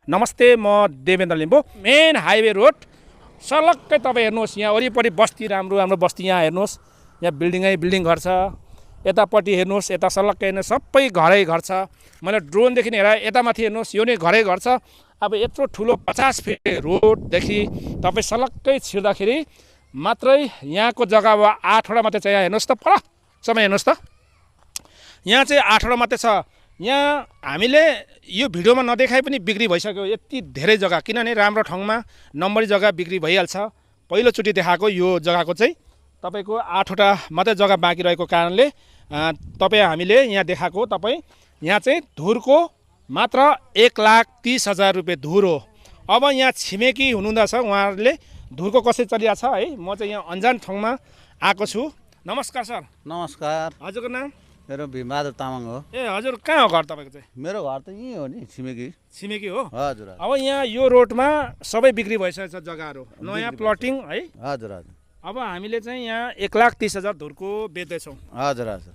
नमस्ते, म Devendra Limbu. Main highway road सलक्कै तपाईँ हेर्नुहोस्, यहाँ वरिपरि बस्ती राम्रो राम्रो बस्ती। यहाँ हेर्नुहोस्, यहाँ बिल्डिङ घर छ। यतापट्टि हेर्नुहोस्, यता सलक्कै हेर्नुहोस्, सबै घरै घर छ। मैले ड्रोनदेखि हेरेर यता माथि हेर्नुहोस्, यो नै घरै घर छ। अब यत्रो ठुलो 50 फिट रोडदेखि तपाईँ सलक्कै छिर्दाखेरि मात्रै यहाँको जग्गा अब 8वटा मात्रै छ। यहाँ हेर्नुहोस् त, पर समय हेर्नुहोस् त, यहाँ चाहिँ 8वटा मात्रै छ। यहाँ हामीले यो भिडियोमा नदेखाइ पनि बिक्री भइसक्यो यति धेरै जग्गा, किनभने राम्रो ठाउँमा नम्बरी जग्गा बिक्री भइहाल्छ। पहिलोचोटि देखाएको यो जग्गाको चाहिँ तपाईँको 8वटा मात्रै जग्गा बाँकी रहेको कारणले हामीले यहाँ देखाएको। तपाईँ यहाँ चाहिँ धुरको मात्र 1,30,000 रुपियाँ धुर हो। अब यहाँ छिमेकी हुनुहुँदो छ, उहाँहरूले धुरको कसरी चलिरहेको छ है। म चाहिँ यहाँ अन्जान ठाउँमा आएको छु। नमस्कार सर। नमस्कार। हजुरको नाम? मेरो भीमबहादुर तामाङ हो। ए हजुर, कहाँ हो घर तपाईँको चाहिँ? मेरो घर त यहीँ हो नि, छिमेकी हो। हजुर। अब यहाँ यो रोडमा सबै बिक्री भइसकेको छ जग्गाहरू, नयाँ प्लटिङ है। हजुर हजुर। अब हामीले चाहिँ यहाँ 1,30,000 धुरको बेच्दैछौँ। हजुर हजुर।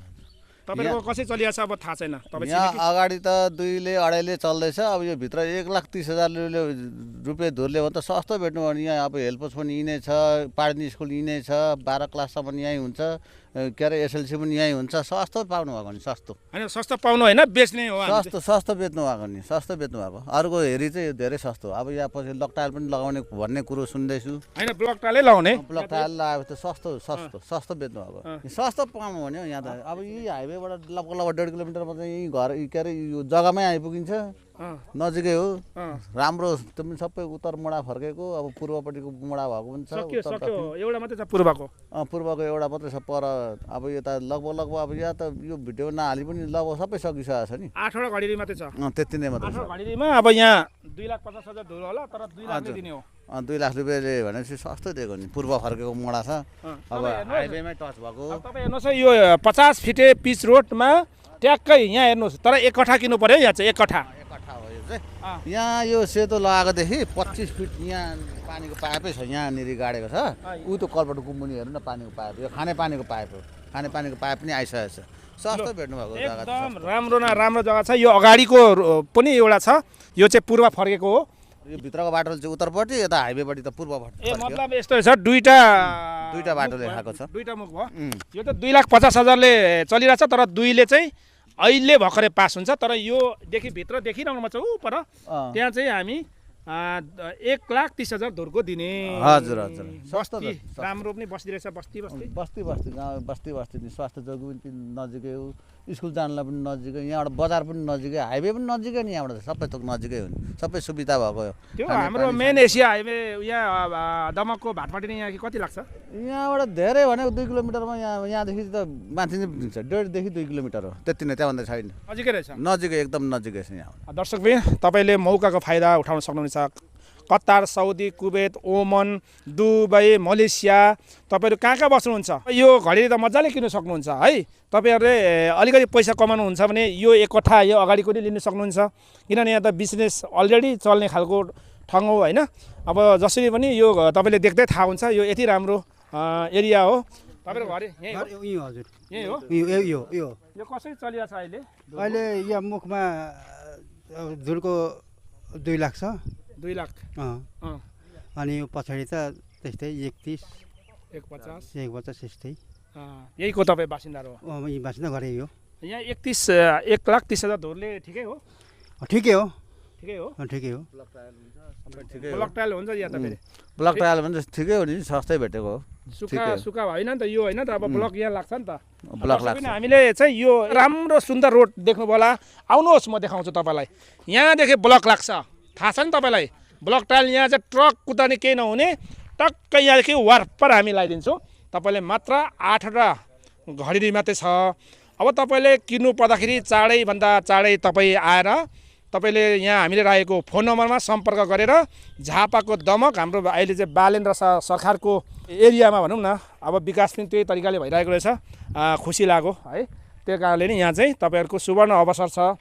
तपाईँको कसरी चलिरहेको छ अब थाहा छैन। तपाईँ यहाँ अगाडि त 2,2,5,ले चल्दैछ। अब यो भित्र 1,30,000 रुपियाँ धुरले हो त सस्तो भेट्नु भयो भने यहाँ अब हेल्पोस पनि यहीँ नै छ, पार्नी स्कुल यहीँ नै छ, 12 क्लाससम्म यहीँ हुन्छ, के अरे एसएलसी पनि यहीँ हुन्छ। सस्तो पाउनु भएको नि, सस्तो होइन, सस्तो पाउनु होइन, बेच्ने हो। सस्तो बेच्नु भएको नि, सस्तो बेच्नु भएको। अर्को हेरी चाहिँ धेरै सस्तो। अब यहाँ पछि ब्लक टाइल पनि लगाउने भन्ने कुरो सुन्दैछु। होइन, ब्लक टाइलै लगाउने। ब्लक टाइल लगायो त सस्तो बेच्नु भएको। सस्तो पाउनु भन्यो यहाँ त। अब यही हाइवेबाट लगभग 1.5 किलोमिटरमा चाहिँ यहीँ घर, के अरे यो जग्गामै आइपुगिन्छ, नजिकै हो। राम्रो त्यो सबै उत्तर मोडा फर्केको। अब पूर्वपट्टिको मोडा भएको पनि छ। एउटा मात्रै छ पूर्वको। पूर्वको एउटा मात्रै छ। पर अब यता लगभग अब यहाँ त यो भिडियो नहाली पनि लगभग सबै सकिसकेको छ नि। 8वटा घडी मात्रै छ। त्यति नै मात्रै छ। 8वटा घडीमा अब यहाँ 2,50,000 धुर होला, तर 2 लाख दिने हो। 2 लाख रुपियाँले भनेपछि सस्तो दिएको नि। पूर्व फर्केको मोडा छ, अब हाइवेमै टच भएको। तपाईँ हेर्नुहोस् यो 50 फिटे पिच रोडमा ट्याक्कै यहाँ हेर्नुहोस्, तर 1 कठा किन्नु पर्यो। यहाँ चाहिँ 1 कठा हो यो चाहिँ। यहाँ यो सेतो लगाएकोदेखि 25 फिट यहाँ पानीको पाइपै छ। यहाँनिर गाडेको छ। ऊ त्यो कलबाट कुम्बुनी हेर्नु न, पानीको पाइप। यो खानेपानीको पाइप हो। खानेपानीको पाइप पनि आइसकेको छ। सस्तो भेट्नु भएको जग्गा छ। एकदम राम्रो जग्गा छ। यो अगाडिको पनि एउटा छ, यो चाहिँ पूर्व फर्केको हो। यो भित्रको बाटो चाहिँ उत्तरपट्टि, यता हाइवेपट्टि त पूर्वपट्टि। मतलब यस्तो छ, दुईटा बाटो देखाएको छ। दुईटा मुख भयो। यो त 2,50,000ले चलिरहेछ, तर 2ले चाहिँ अहिले भर्खरै पास हुन्छ। तर योदेखि भित्र देखिरहनुमा छ ऊ पर, त्यहाँ चाहिँ हामी 1,30,000 धुरको दिने। हजुर हजुर। सस्तो राम्रो पनि बस्ती रहेछ। बस्ती गाउँ बस्ती नि। स्वास्थ्य चौकी पनि नजिकै हो, स्कुल जानलाई पनि नजिकै, यहाँबाट बजार पनि नजिकै, हाइवे पनि नजिकै नि। यहाँबाट सबै थोक नजिकै हो नि, सबै सुविधा भएको हो। त्यो हाम्रो मेन एसिया हाइवे यहाँ दमकको भाटपाटी यहाँ कति लाग्छ? यहाँबाट धेरै भनेको 2 किलोमिटरमा। यहाँदेखि त माथि नै पुग्छ, 1.5देखि 2 किलोमिटर हो, त्यति नै, त्यहाँभन्दा छैन। नजिकै रहेछ। नजिकै, एकदम नजिकै छ यहाँ। दर्शकबिन, तपाईँले मौकाको फाइदा उठाउन सक्नुहुनेछ। कतार, साउदी, कुवेत, ओमन, दुबई, मलेसिया, तपाईँहरू कहाँ बस्नुहुन्छ, यो घडी त मजाले किन्नु सक्नुहुन्छ है। तपाईँहरूले अलिकति पैसा कमाउनुहुन्छ भने यो 1 कठा यो अगाडिको नि लिनु सक्नुहुन्छ, किनभने यहाँ त बिजनेस अलरेडी चल्ने खालको ठाउँ हो होइन। अब जसरी पनि यो तपाईँले देख्दै थाहा हुन्छ, यो यति राम्रो एरिया हो। तपाईँको घर यहीँ हजुर? यहीँ हो। यो कसरी चलिरहेको छ अहिले? यहाँ मुखमा धुरको 2 लाख छ। 2 लाख। अनि यो पछाडि त त्यस्तै 31, 1,50 त्यस्तै। यहीको तपाईँ बासिन्दा हो? यहीँ बासिन्दा गरे यो। यहाँ 1,30,000 धुरले ठिकै हो? ठिकै हो। ब्लक टाइल हुन्छ यहाँ त? फेरि ब्लक टाइल भने ठिकै हो नि, सस्तै भेटेको हो। सुक्खा होइन नि त यो, होइन त? अब ब्लक यहाँ लाग्छ नि त। ब्लक लाग्छ। हामीले चाहिँ यो राम्रो सुन्दर रोड देख्नु होला, आउनुहोस्, म देखाउँछु तपाईँलाई। यहाँदेखि ब्लक लाग्छ, थाहा छ नि तपाईँलाई? ब्लक टाइल यहाँ चाहिँ ट्रक कुदाउने केही नहुने, टक्कै यहाँदेखि वारपर हामी लगाइदिन्छौँ। तपाईँले मात्र 8वटा घडी मात्रै छ। अब तपाईँले किन्नु पर्दाखेरि चाँडैभन्दा चाँडै तपाईँ आएर तपाईँले यहाँ हामीले राखेको फोन नम्बरमा सम्पर्क गरेर झापाको दमक, हाम्रो अहिले चाहिँ बालेन्द्र सरकारको एरियामा भनौँ न, अब विकास पनि त्यही तरिकाले भइरहेको रहेछ। खुसी लाग्यो है। त्यो कारणले नि यहाँ चाहिँ तपाईँहरूको सुवर्ण अवसर छ।